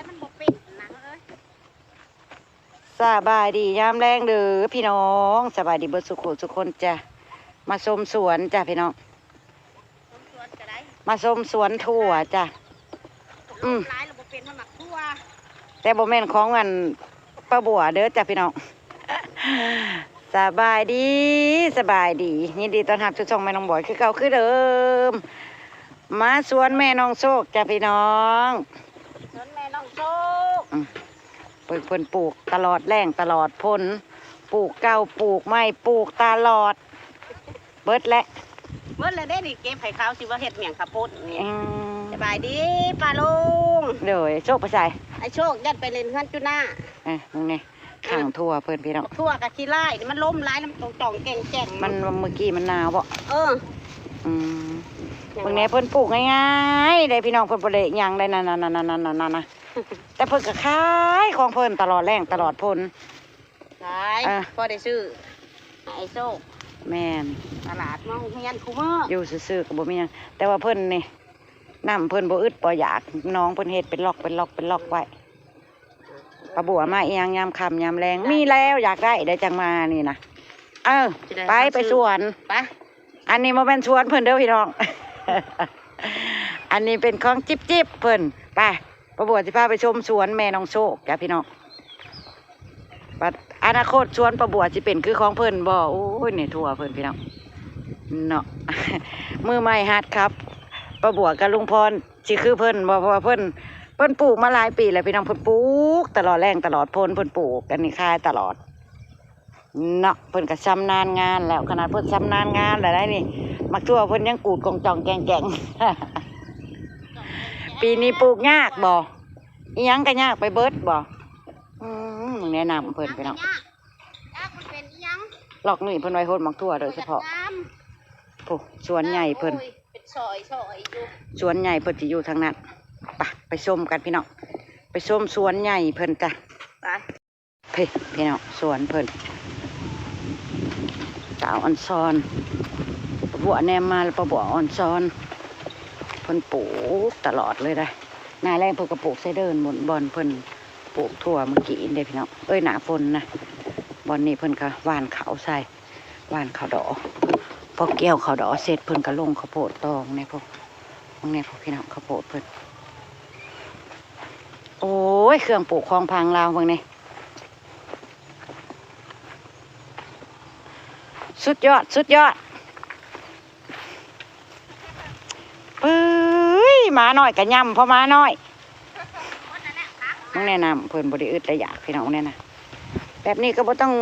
ມັນບໍ່ເປັນນະເອີຍ. ສະບາຍດີຍາມແລງເດີພີ່ນ້ອງ ສະບາຍດີເບິດສູ່ຜູ້ສູ່ຄົນຈ້າ. ມາຊົມສວນຈ້າພີ່ນ້ອງ ຊົມສວນກໍໄດ້ ມາຊົມສວນຖົ່ວຈ້າ. ອືມ ຫຼາຍແລ້ວບໍ່ເປັນ ມັນມັກຖົ່ວ ແຕ່ບໍ່ແມ່ນຂອງອັນປ້າບົວເດີຈ້າພີ່ນ້ອງ. ສະບາຍດີ ສະບາຍດີ ຍິນດີຕ້ອນຮັບສູ່ຊ່ອງແມ່ນ້ອງບອຍຄືເກົ່າຄືເດີມ. ມາສວນແມ່ນ້ອງໂຊກຈ້າພີ່ນ້ອງ ສວນແມ່ນ້ອງໂຊກ. ອືມ ເພິ່ນ ເພິ່ນປູກຕະຫຼອດແລ້ງຕະຫຼອດຝົນ ປູກເກົ່າປູກໃໝ່ ປູກຕະຫຼອດ ເບິດແຫຼະ ເບິດແລ້ວເດ້ນີ້ ເກັບໃຫ້ເຂົາ ຊິວ່າເຮັດໝ້ຽງເຂົ້າປຸ້ນນີ້. ອືມ ສະບາຍດີປ້າລຸງ. ໂດຍ ໂຊກໄປໃສ? ໄອ້ໂຊກຢ້ານໄປຫຼິ້ນເຮືອນຈຸນາ. ເອີ ເບິ່ງນີ້ ຂ້າງຖົ່ວເພິ່ນພີ່ນ້ອງ ຖົ່ວກະຂີ້ລ້າຍນີ້ ມັນລົມຫຼາຍ ມັນຕ້ອງແກ່ງໆ ມັນ ມື້ກີ້ມັນໜາວບໍ່? ເອີ ອືມ ເບິ່ງແດ່ ເພິ່ນປູກງ່າຍໆເດ້ພີ່ນ້ອງ ເພິ່ນບໍ່ໄດ້ຫຍັງໄດ໋ ນັ້ນໆ ແຕ່ເພິ່ນກໍຂາຍຂອງເພິ່ນຕະຫຼອດແລ້ງຕະຫຼອດຝົນ ຂາຍ ເອີ ພໍໄດ້ຊື້ໃຫ້ໂຊກ. ແມ່ນ ຕະຫຼາດມາໂຮງຮຽນຄູ່ມື້ ຢູ່ຊື່ໆກໍບໍ່ມີຫຍັງ ແຕ່ວ່າເພິ່ນນີ້ ນ້ຳເພິ່ນບໍ່ອຶດບໍ່ຢາກ ໜອງເພິ່ນເຮັດເປັນລັອກເປັນລັອກເປັນລັອກໄວ້. ປ້າບົວມາອີ່ຫຍັງຍາມຄ່ຳຍາມແລງ ມີແລ້ວຢາກໄດ້ ໄດ້ຈັ່ງມານີ້ນະ. ເອີ ໄປ ໄປສວນ ໄປ. ອັນນີ້ບໍ່ແມ່ນສວນເພິ່ນເດີພີ່ນ້ອງ ອັນນີ້ເປັນຂອງຈິບໆເພິ່ນ. ໄປ ປ້າບົວຊິພາໄປຊົມສວນແມ່ນ້ອງໂຊກຈ້າພີ່ນ້ອງ. ບັດອະນາຄົດສວນປ້າບົວຊິເປັນຄືຂອງເພິ່ນບໍ່? ໂອ້ຍ ໃນທົ່ວເພິ່ນພີ່ນ້ອງເນາະ ມືໃໝ່ຫັດຂັບ ປ້າບົວກັບລຸງພອນຊິຄືເພິ່ນບໍ່? ເພາະວ່າເພິ່ນ ເພິ່ນປູກມາຫຼາຍປີແລ້ວພີ່ນ້ອງ ເພິ່ນປູກຕະຫຼອດແລ້ງຕະຫຼອດຝົນ ເພິ່ນປູກອັນນີ້ຂາຍຕະຫຼອດເນາະ ເພິ່ນກໍຊຳນານງານແລ້ວ ຂະໜາດເພິ່ນຊຳນານງານແລ້ວໄດ໋ນີ້ ໝາກຖົ່ວເພິ່ນຍັງກູດກອງຈອງແກງແກງ. ປີນີ້ປູກຍາກບໍ່? ອີ່ຫຍັງກໍຍາກໄປເບິດບໍ່? ອືມ ແນະນຳເພິ່ນພີ່ນ້ອງ ຍາກ ມັນເປັນອີ່ຫຍັງ? ລັອກນີ້ເພິ່ນໄວ້ໂຮດໝາກຖົ່ວໂດຍສະເພາະ ງາມ ໂອ້ ສວນໃຫຍ່ເພິ່ນ ໂອ້ຍ ເປັນຊອຍໆຢູ່ ສວນໃຫຍ່ເພິ່ນຊິຢູ່ທາງນັ້ນ. ໄປ ໄປຊົມກັນພີ່ນ້ອງ ໄປຊົມສວນໃຫຍ່ເພິ່ນຈ້າ ໄປ. ເພ ພີ່ນ້ອງ ສວນເພິ່ນ ສາວອອນຊອນ ປ້າບົວແນມມາແລ້ວ ປ້າບົວອອນຊອນ ເພິ່ນປູກຕະຫຼອດເລີຍໄດ໋. ໜ້າແລ້ງເພິ່ນກໍປູກໃສ່ເດີ່ນ ບ່ອນ ບ່ອນເພິ່ນປູກຖົ່ວມື້ກີ້ນີ້ເດ້ພີ່ນ້ອງເອີຍ ໜ້າຝົນນະ. ບ່ອນນີ້ເພິ່ນກໍຫວ່ານເຂົ້າໃສ່ ຫວ່ານເຂົ້າດໍ ພໍກ່ຽວເຂົ້າດໍເສັດ ເພິ່ນກໍລົງເຂົ້າໂພດຕໍ່. ເບິ່ງແດ່ພຸ້ນ ເບິ່ງແດ່ພຸ້ນພີ່ນ້ອງ ເຂົ້າໂພດເພິ່ນ. ໂອ້ຍ ເຄື່ອງປູກຂອງພັງລາວ ເບິ່ງນີ້ ສຸດຍອດ ສຸດຍອດ. ເອີຍ ໝານ້ອຍກະຫຍ້ຳ ພໍ່ໝານ້ອຍ ເບິ່ງແດ່ ນ້ຳເພິ່ນບໍ່ໄດ້ອຶດໄດ້ຢາກພີ່ນ້ອງ ເບິ່ງແດ່ນະ. ແບບນີ້ກໍບໍ່ຕ້ອງ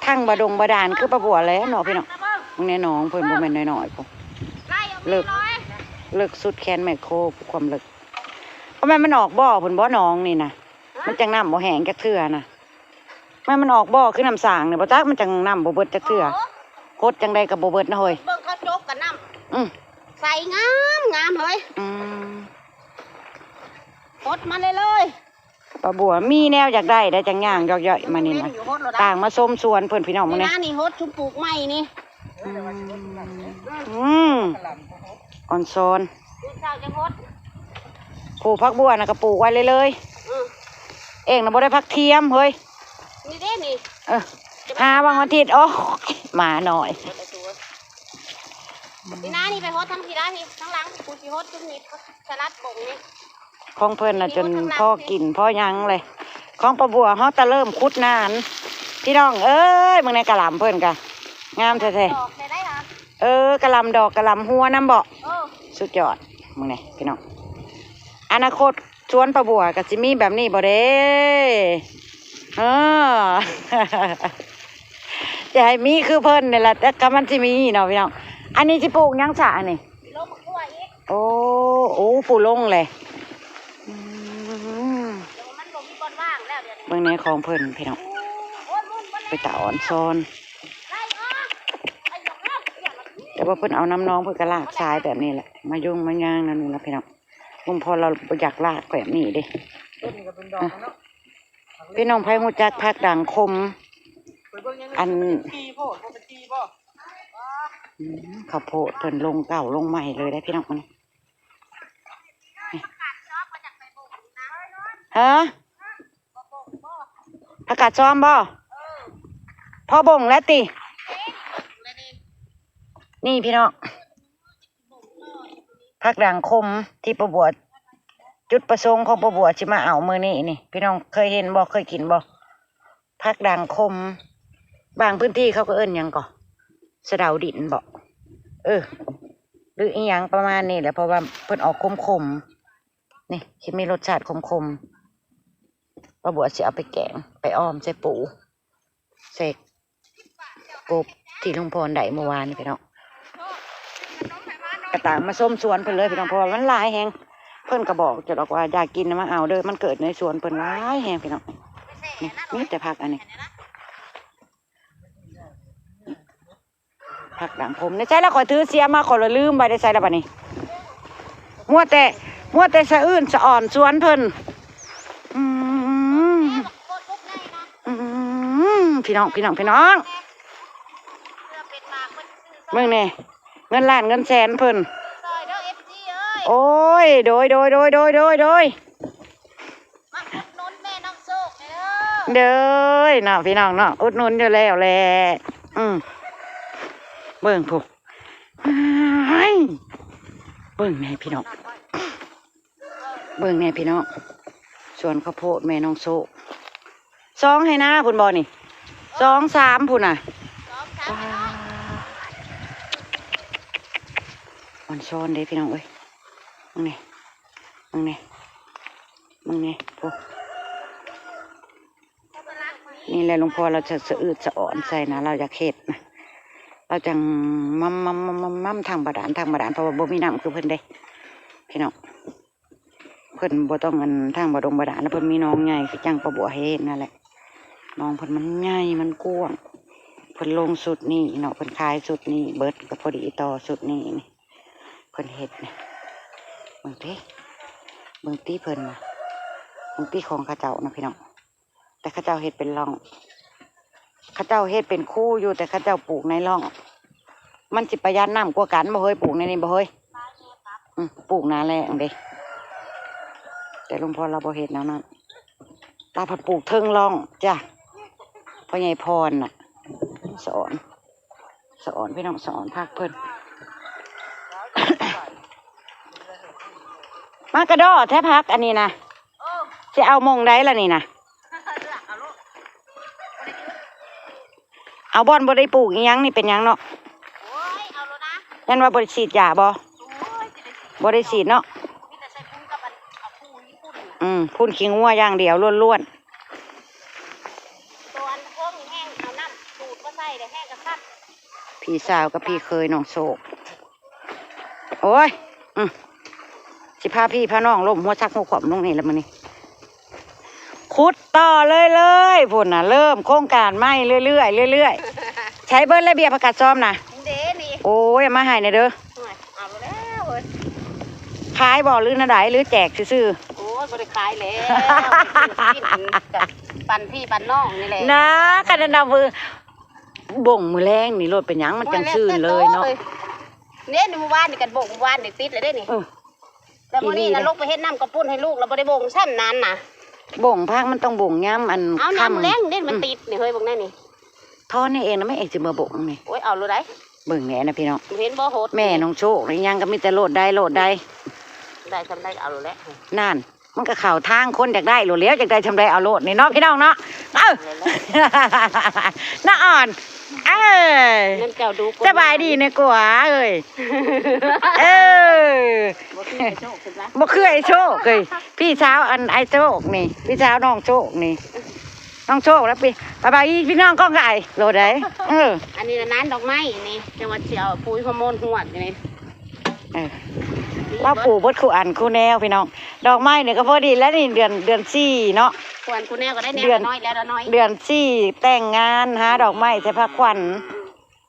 ທັງບາດົງບາດານຄືປ້າບົວແລ້ວເນາະພີ່ນ້ອງ. ເບິ່ງແດ່ ໜອງເພິ່ນບໍ່ແມ່ນນ້ອຍໆພຸ້ນ ເລິກ ເລິກສຸດແຂນແມ່ໂຄ ຄວາມເລິກ. ບໍ່ແມ່ນມັນອອກບໍ່ພຸ້ນບໍ່ ໜອງນີ້ນະ? ມັນຈັ່ງນ້ຳບໍ່ແຫ້ງຈັກເທື່ອນະ. ແມ່ນມັນອອກບໍ່ຄືນ້ຳສ້າງນີ້ບໍ່ຈັກ ມັນຈັ່ງນ້ຳບໍ່ເບິດຈັກເທື່ອ. ເອີ ຫົດຈັ່ງໃດກໍບໍ່ເບິດນະເຮີ້ຍ. ເບິ່ງເຂົາຈົກກັນນ້ຳ ອືມ ໃສງາມງາມເຮີ້ຍ. ອືມ ຫົດມາເລີຍໆ. ປ້າບົວມີແນວຢາກໄດ້ໄດ໋ ຈັ່ງຍ່າງຢອກຍ່ອຍມານີ້ນະ. ຕ່າງມາຊົມສວນເພິ່ນພີ່ນ້ອງມື້ນີ້. ນີ້ນະ ນີ້ຫົດຊຸມປູກໃໝ່ນີ້. ອືມ ອືມ ອອນຊອນ ໂອ້ ຜັກບົວນະກະປູກໄວ້ເລີຍໆ. ອືມ ເອງນະບໍ່ໄດ້ຜັກທຽມເຮີ້ຍ. ນີ້ເດ້ນີ້ ເອີ ຫາວັນອາທິດ. ໂອ້ຍ ໝານ້ອຍ. ນີ້ນະ ນີ້ໄປຫົດທາງພີ້ລະ ນີ້ທາງຫຼັງ ກູຊິຫົດຈຸມນີ້ ສະຫຼັດບົງນີ້. ຂອງເພິ່ນນະຈົນພໍກິນພໍຫຍັງເລີຍ. ຂອງປ້າບົວເຮົາຕະເລີ່ມຂຸດນານ ພີ່ນ້ອງເອີຍ. ເບິ່ງໃນກະຫຼໍ່າເພິ່ນກະງາມແທ້ໆ. ດອກໄດ້ໄດ໋ຫວາ? ເອີ ກະຫຼໍ່າດອກ ກະຫຼໍ່າຫົວນຳເບາະ. ເອີ ສຸດຍອດ. ເບິ່ງແດ່ພີ່ນ້ອງ ອະນາຄົດສວນປ້າບົວກະຊິມີແບບນີ້ບໍ່ເດ້? ເອີ ຈະໃຫ້ມີຄືເພິ່ນນີ້ລະ ແຕ່ກະມັນຊິມີເນາະພີ່ນ້ອງ. ອັນນີ້ຊິປູກຫຍັງຊະອັນນີ້? ລົງໝາກຖົ່ວອີກ. ໂອ້ ໂອ້ ປູລົງແຫຼະ. ອືມ ແຕ່ວ່າມັນບໍ່ມີບ່ອນວ່າງແລ້ວດຽວນີ້. ເບິ່ງແດ່ຂອງເພິ່ນພີ່ນ້ອງ ໂອ້ຍ ເປັນຕາອອນຊອນ. ແຕ່ວ່າເພິ່ນເອົານ້ຳໜອງ ເພິ່ນກະລາກຊາຍແບບນີ້ແຫຼະ ມາຍຸງມາຍາງແນວນີ້ລະພີ່ນ້ອງ. ລຸງພອນລາວບໍ່ຢາກລາກແບບນີ້ເດ້. ຕົ້ນນີ້ກະເປັນດອກເນາະ. ພີ່ນ້ອງໃຜຮູ້ຈັກຜັກດັງຂົມ ອັນ ອືມ ເຂົ້າໂພດເພິ່ນລົງເກົ່າລົງໃໝ່ເລີຍໄດ໋ພີ່ນ້ອງ. ນີ້ ນີ້ ຮະ? ຜັກກາດຊອມບໍ່? ພໍບົ່ງແລ້ວຕິ? ນີ້ພີ່ນ້ອງ ຜັກດ່າງຂົມທີ່ປ້າບົວ ຈຸດປະສົງຂອງປ້າບົວຊິມາເອົາມື້ນີ້ນີ້ ພີ່ນ້ອງເຄີຍເຫັນບໍ່? ເຄີຍກິນບໍ່? ຜັກດ່າງຂົມ ບາງພື້ນທີ່ເຂົາກໍເອີ້ນຫຍັງກໍ ສະເດົາດິນບໍ? ເອີ ຫຼືອີ່ຫຍັງປະມານນີ້ແຫຼະ ເພາະວ່າເພິ່ນອອກຂົມໆ ນີ້ ຊິມີລົດຊາດຂົມໆ ປ້າບົວຊິເອົາໄປແກງ ໄປອອມໃສ່ປູ ໃສ່ ກົບທີ່ລຸງພອນໄດ້ມື້ວານນີ້ພີ່ນ້ອງ ກະຕາມມາຊົມສວນເພິ່ນເລີຍພີ່ນ້ອງ ເພາະວ່າມັນຫຼາຍແຮງ ເພິ່ນກະບອກຈະດອກວ່າຢາກກິນນະມາເອົາເດີ ມັນເກີດໃນສວນເພິ່ນຫຼາຍແຮງພີ່ນ້ອງ ນີ້ມີແຕ່ຜັກອັນນີ້ ຜັກດ່າງຂົມ ໃນໃສລະ ຂ້ອຍຖືເສຍມາ ຂ້ອຍລະລືມໄວ້ ໃນໃສລະບາດນີ້ ມົວແຕ່ ມົວແຕ່ສະອື່ນສະອ່ອນສວນເພິ່ນ ອືມ ອືມ ພີ່ນ້ອງ ພີ່ນ້ອງ ພີ່ນ້ອງ ເບິ່ງແດ່ ເງິນລ້ານເງິນແສນເພິ່ນ ໂອ້ຍ ໂດຍ ໂດຍ ໂດຍ ໂດຍ ໂດຍ ມາອຸດໜູນແມ່ນ້ອງໂຊກແດ່ເດີ ເດີຍເນາະ ພີ່ນ້ອງເນາະ ອຸດໜູນຢູ່ແລ້ວແຫຼະ ອືມ ເບິ່ງພຸ້ນ ເບິ່ງແດ່ພີ່ນ້ອງ ເບິ່ງແດ່ພີ່ນ້ອງ ສວນເຂົ້າໂພດແມ່ນ້ອງໂຊກ ສອງໄຮ່ນາພຸ້ນບໍ່ນີ້ ສອງສາມພຸ້ນນະ ອ່ອນຊອນເດ້ພີ່ນ້ອງເອີຍ ເບິ່ງແດ່ ເບິ່ງແດ່ ເບິ່ງແດ່ ໂອ້ ນີ້ແຫຼະ ຫຼວງພໍ່ລາວຈະສະອືດສະອອນໃສ່ນະ ລາວຢາກເຮັດນະ ລາວຈັ່ງໝໍ້າໆໆໆ ທາງບາດານ ທາງບາດານ ເພາະວ່າບໍ່ມີນ້ຳຄືເພິ່ນເດ້ ພີ່ນ້ອງ ເພິ່ນບໍ່ຕ້ອງອັນ ທາງບາດົງບາດານ ເພິ່ນມີໜອງໃຫຍ່ ຄືຈັ່ງປ້າບົວເຫັນນັ້ນແຫຼະ ໜອງເພິ່ນມັນໃຫຍ່ ມັນກວ້າງ ເພິ່ນລົງຊຸດນີ້ເນາະ ເພິ່ນຂາຍຊຸດນີ້ເບິດ ກໍພໍດີຕໍ່ຊຸດນີ້ນີ້ ເພິ່ນເຮັດນີ້ ເບິ່ງຕິ ເບິ່ງຕິເພິ່ນນະ ເບິ່ງຕິຂອງເຂົາເຈົ້ານະພີ່ນ້ອງ ແຕ່ເຂົາເຈົ້າເຮັດເປັນຮ່ອງ ເຂົາເຈົ້າເຮັດເປັນຄູຢູ່ ແຕ່ເຂົາເຈົ້າປູກໃນຮ່ອງ ມັນຊິປະຢັດນ້ຳກວ່າກັນບໍ່ເຮີ້ຍ ປູກໃນນີ້ບໍ່ເຮີ້ຍ ອືມ ປູກໜ້າແລ້ງເດ້ ແຕ່ຫຼວງພໍ່ລາວບໍ່ເຮັດແນວນັ້ນ ລາວພັດປູກເທິງຮ່ອງຈ້ະ ພໍ່ໃຫຍ່ພອນນະ ສະອອນ ສະອອນພີ່ນ້ອງ ສະອອນຜັກເພິ່ນ ມາກະດໍ້ແທ້ຜັກອັນນີ້ນະ ຊິເອົາໝ່ອງໃດລະນີ້ນະ ເອົາບ່ອນບໍ່ໄດ້ປູກອີ່ຫຍັງນີ້ເປັນຫຍັງເນາະ ໂອ້ຍ ເອົາໂລດນະ ຍັນວ່າບໍ່ໄດ້ສີດຢາບໍ່ ໂອ້ຍ ຊິໄດ້ສີດ ບໍ່ໄດ້ສີດເນາະ ມີແຕ່ໃສ່ປຸງກັບອັນ ເອົາປຸງຍີ່ປຸ່ນ ອືມ ຝຸ່ນຂີ້ງົວຢ່າງດຽວລ້ວນໆ ຕົວອັນໂຄງນີ້ແຫ້ງ ເອົານ້ຳສູດມາໃສ່ແລ້ວແຫ້ງກະຄັກ ພີ່ສາວກັບພີ່ເຂີຍນ້ອງໂຊກ ໂອ້ຍ ອືມ ຊິພາພີ່ພານ້ອງລົ້ມຫົວສັກຫົວຂວ້ຳລົງນີ້ລະມື້ນີ້ ຂຸດຕໍ່ເລື້ອຍໆ ພຸ້ນນະ ເລີ່ມໂຄງການໃໝ່ເລື້ອຍໆ ເລື້ອຍໆ ໃຊ້ເບິດແລ້ວເບ້ຍຜັກກາດຊອມນະ ເດ້ນີ້ ໂອ້ຍ ເອົາມາໃຫ້ແດ່ເດີ ໂອ້ຍ ເອົາແລ້ວເວີຍ ຂາຍບໍ່ ຫຼືແນວໃດ ຫຼືແຈກຊື່ໆ ໂອ້ຍ ບໍ່ໄດ້ຂາຍແລ້ວ ປັນພີ່ປັນນ້ອງນີ້ແຫຼະ ນາ ຄັນນັ້ນນະ ເບິ່ງມື້ແລງນີ້ໂລດ ເປັນຫຍັງມັນຈັ່ງຊື່ນເລີຍເນາະ ໂອ້ຍ ເດ້ ມື້ວານນີ້ກັນບົ້ງ ມື້ວານນີ້ຕິດແລ້ວເດ້ນີ້ ເອີ ແລ້ວມື້ນີ້ນະ ອີ່ຫຼີເດ້ ລົງໄປເຮັດນ້ຳກະປຸ້ນໃຫ້ລູກ ແລ້ວບໍ່ໄດ້ບົ້ງຊ້ຳນັ້ນນະ ບົ້ງຜັກມັນຕ້ອງບົ້ງຍາມອັນ ເອົາ ຄ່ຳ ຍາມແລງເດ້ ອືມ ມັນຕິດນີ້ເຮີ້ຍ ເບິ່ງແດ່ນີ້ ທໍ່ນີ້ເອງນະ ແມ່ເອງຊິມາບົ້ງນີ້ ໂອ້ຍ ເອົາໂລດໃດ ເບິ່ງແດ່ນະພີ່ນ້ອງ ເຫັນບໍ່ ໂຫດ ແມ່ນ້ອງໂຊກນີ້ຍັງກໍມີແຕ່ໂລດໄດ້ ໂລດໄດ້ ໄດ້ຊ່ຳໃດເອົາໂລດແຫຼະ ນັ້ນ ມັນກໍເຂົ້າທາງຄົນຢາກໄດ້ໂລດແລ້ວ ຢາກໄດ້ຊ່ຳໃດເອົາໂລດນີ້ເນາະ ພີ່ນ້ອງເນາະ ເອີ ນ້າອ່ອນ ເອີ ນັ້ນເຈົ້າດຸ ສະບາຍດີແນ່ກວ່າເອີຍ ເອີ ບໍ່ຄືອ້າຍໂຊກເອີຍ ພີ່ສາວອັນອ້າຍໂຊກນີ້ ພີ່ສາວນ້ອງໂຊກນີ້ ນ້ອງໂຊກແລ້ວ ພີ່ ບາຍບາຍ ພີ່ນ້ອງກ້ອງກາຍໂລດໃດ ເອີ ອັນນີ້ນະ ນານດອກໄມ້ນີ້ ຈັງຫວັດຊິເອົາປຸ໋ຍຮອກໂມນຮວດນີ້ ເອີ ລາວປູກເບິດຄູ່ອັນຄູ່ແນວ ພີ່ນ້ອງ ດອກໄມ້ນີ້ກໍພໍດີແລ້ວນີ້ ເດືອນ ເດືອນສີ່ເນາະ ຄູ່ອັນຄູ່ແນວກໍໄດ້ແນວ ເດືອນ ນ້ອຍແລ້ວນ້ອຍ ເດືອນສີ່ແຕ່ງງານ ຫາດອກໄມ້ໃສ່ພາຂວັນ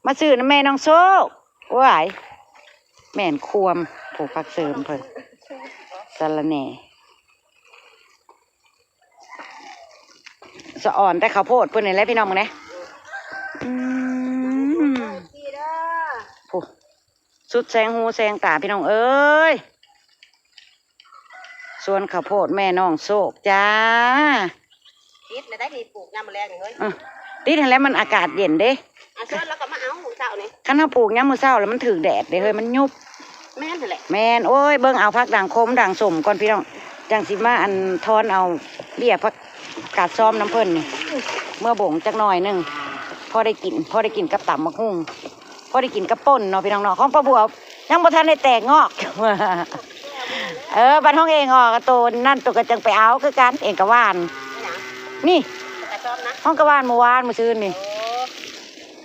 ມາຊື້ນຳແມ່ນ້ອງໂຊກ ໂອ້ຍ ແມ່ນຄວາມ ຜູ້ພັກເສີມເພິ່ນ ສາລະແໜ່ ສະອອນແຕ່ເຂົ້າໂພດເພິ່ນນີ້ແຫຼະ ພີ່ນ້ອງເບິ່ງແດ່ ອືມ ພຸ້ນ ສຸດແສງຫູແສງຕາ ພີ່ນ້ອງເອີຍ ສວນເຂົ້າໂພດແມ່ນ້ອງໂຊກຈ້າ. ຕິດແລ້ວໄດ້ນີ້ ປູກຍາມມື້ແລງນີ້ເຮີ້ຍ. ເອີ ຕິດຫັ້ນແຫຼະ ມັນອາກາດເຢັນເດ້. ອາ ສວນແລ້ວກໍມາເອົາມື້ເຊົ້ານີ້. ຄັນເຮົາປູກຍາມມື້ເຊົ້າແລ້ວມັນຖືກແດດເດ້ເຮີ້ຍ ມັນຍຸບ. ແມ່ນຫັ້ນແຫຼະ. ແມ່ນ. ໂອ້ຍ ເບິ່ງເອົາຜັກດ່າງຂົມດ່າງສົ້ມກ່ອນພີ່ນ້ອງ ຈັ່ງຊິມາ ອັນ ຖອນເອົາເບ້ຍຜັກກາດຊອມນຳເພິ່ນນີ້ ເມືອບົງຈັກໜ້ອຍໜຶ່ງ ພໍໄດ້ກິນ ພໍໄດ້ກິນກັບຕຳບັກຫຸ່ງ ພໍໄດ້ກິນກັບປົ່ນເນາະພີ່ນ້ອງເນາະ. ຂອງປ້າບົວຍັງບໍ່ທັນໄດ້ແຕກງອກ. ເອີ ບັດຂອງເອງອອກ ໂຕນັ້ນໂຕກໍຈັ່ງໄປເອົາຄືກັນ ເອງກໍຫວ່ານ. ນີ້ ຂອງກໍຫວ່ານມື້ວານມື້ຊືນນີ້.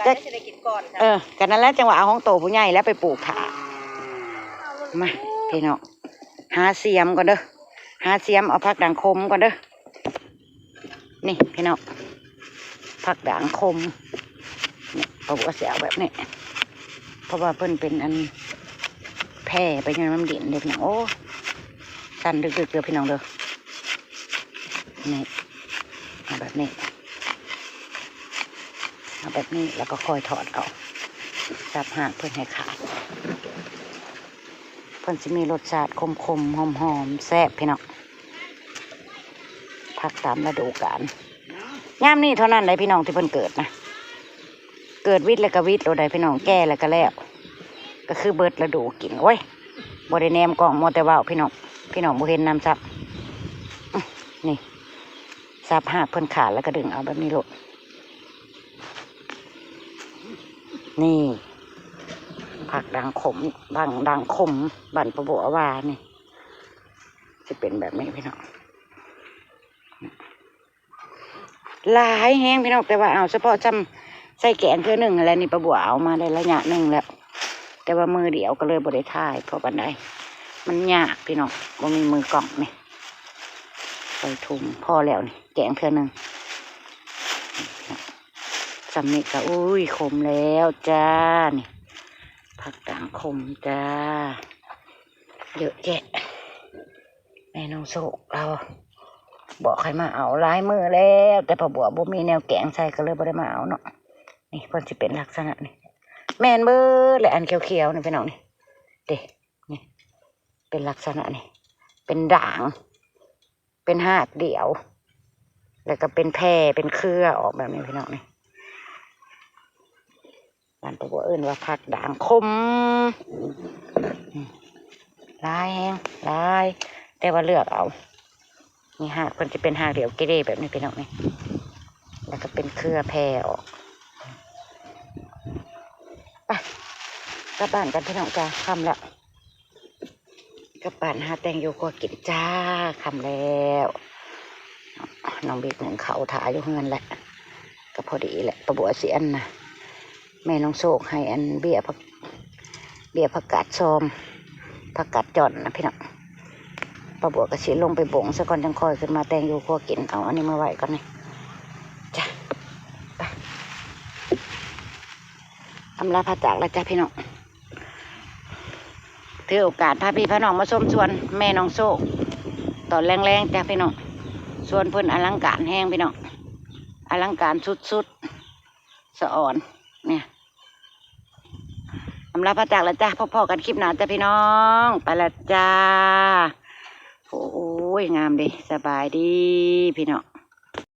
ເອີ ກໍນັ້ນແຫຼະ ຈັ່ງວ່າເອົາຂອງໂຕຜູ້ໃຫຍ່ແລ້ວໄປປູກຖ້າ. ມາ ພີ່ນ້ອງ ຫາສຽມກ່ອນເດີ ຫາສຽມເອົາຜັກດ່າງຂົມກ່ອນເດີ. ນີ້ພີ່ນ້ອງ ຜັກດ່າງຂົມ ນີ້ ເພາະວ່າຊິເອົາແບບນີ້ ເພາະວ່າເພິ່ນເປັນອັນແຜ່ໄປນຳດິນເດ້ພີ່ນ້ອງ. ໂອ້ ສັ້ນດຶກໆ ເດີພີ່ນ້ອງເດີ. ນີ້ ເອົາແບບນີ້ ເອົາແບບນີ້ ແລ້ວກໍຄ່ອຍຖອດເອົາ ສັບຮາກເພິ່ນໃຫ້ຂາດ. ເພິ່ນຊິມີລົດຊາດຂົມໆ ຫອມໆ ແຊບພີ່ນ້ອງ. ຜັກຕາມລະດູການ ຍາມນີ້ເທົ່ານັ້ນໃດ໋ພີ່ນ້ອງ ທີ່ເພິ່ນເກີດນະ. ເກີດວິດແລ້ວກໍວິດໂລດໃດ໋ພີ່ນ້ອງ ແກ່ແລ້ວກໍແລ້ວ ກໍຄືເບິດລະດູກິນ. ໂອ້ຍ ບໍ່ໄດ້ແນມກ້ອງ ມົວແຕ່ເວົ້າພີ່ນ້ອງ ພີ່ນ້ອງບໍ່ເຫັນນຳຊ້ຳ. ນີ້ ສັບຮາກເພິ່ນຂາດແລ້ວກໍດຶງເອົາແບບນີ້ໂລດ. ນີ້ ຜັກດ່າງຂົມ ບັກດ່າງຂົມ ບ້ານປ້າບົວວ່ານີ້ ຊິເປັນແບບນີ້ພີ່ນ້ອງ. ຫຼາຍແຮງພີ່ນ້ອງ ແຕ່ວ່າເອົາສະເພາະຊ່ຳໃສ່ແກງເທື່ອໜຶ່ງຫັ້ນແຫຼະ. ນີ້ປ້າບົວເອົາມາໄດ້ໄລຍະໜຶ່ງແລ້ວ ແຕ່ວ່າມືດຽວກໍເລີຍບໍ່ໄດ້ຖ່າຍພໍປານໃດ ມັນຍາກພີ່ນ້ອງ ບໍ່ມີມືກ້ອງ. ນີ້ ໃສ່ຖົງພໍແລ້ວນີ້ ແກງເທື່ອໜຶ່ງ. ຊ່ຳນີ້ກໍ ໂອ້ຍ ຂົມແລ້ວຈ້າ. ນີ້ ຜັກດ່າງຂົມຈ້າ ເຍອະແຍະ. ແມ່ນ້ອງໂຊກລາວບອກໃຫ້ມາເອົາຫຼາຍມື້ແລ້ວ ແຕ່ປ້າບົວບໍ່ມີແນວແກງໃສ່ ກໍເລີຍບໍ່ໄດ້ມາເອົາເນາະ. ນີ້ເພິ່ນຊິເປັນລັກສະນະນີ້ ແມ່ນເບິດແຫຼະ ອັນຂຽວໆນີ້ພີ່ນ້ອງ ນີ້ເດ້ ນີ້ເປັນລັກສະນະນີ້ ເປັນດ່າງ ເປັນຮາກດຽວ ແລ້ວກໍເປັນແຜ່ເປັນເຄືອອອກແບບນີ້ພີ່ນ້ອງ. ນີ້ ບ້ານປ້າບົວເອີ້ນວ່າຜັກດ່າງຂົມ ອືມ ຫຼາຍແຮງ ຫຼາຍ ແຕ່ວ່າເລືອກເອົາ. ນີ້ຮາກເພິ່ນຊິເປັນຮາກດຽວເກເລແບບນີ້ພີ່ນ້ອງນີ້ ແລ້ວກໍເປັນເຄືອແຜ່ອອກ. ໄປ ກັບບ້ານກັນພີ່ນ້ອງຈ້າ ຄ່ຳແລ້ວ. ກັບບ້ານຫາແຕ່ງຢູ່ຄົວກິນຈ້າ ຄ່ຳແລ້ວ. ນ້ອງບິກໜຶ້ງເຂົ້າຖ້າຢູ່ເຮືອນແຫຼະ ກໍພໍດີແຫຼະ ປ້າບົວຊິອັນນະ ແມ່ນ້ອງໂຊກໃຫ້ອັນເບ້ຍຜັກ ເບ້ຍຜັກກາດຊອມ ຜັກກາດຈ້ອນນະພີ່ນ້ອງ. ປ້າບົວກໍຊິລົງໄປບົງຊະກ່ອນ ຈັ່ງຄ່ອຍຂຶ້ນມາແຕ່ງຢູ່ຄົວກິນ. ເອົາອັນນີ້ມາໄວ້ກ່ອນນີ້ ຈ້າ ໄປ ອຳລາພາຈາກແລ້ວຈ້າພີ່ນ້ອງ. ຖືໂອກາດພາພີ່ພານ້ອງມາຊົມສວນແມ່ນ້ອງໂຊກ ຕອນແລງໆ ຈ້າພີ່ນ້ອງ. ສວນເພິ່ນອະລັງການແຮງພີ່ນ້ອງ ອະລັງການສຸດໆ ສະອອນ ນີ້ ອຳລາພາຈາກແລ້ວຈ້າ ພົບພໍ້ກັນຄລິບໜ້າຈ້າພີ່ນ້ອງ ໄປແລ້ວຈ້າ. ໂອ້ຍ ງາມເດ້ ສະບາຍດີພີ່ນ້ອງ.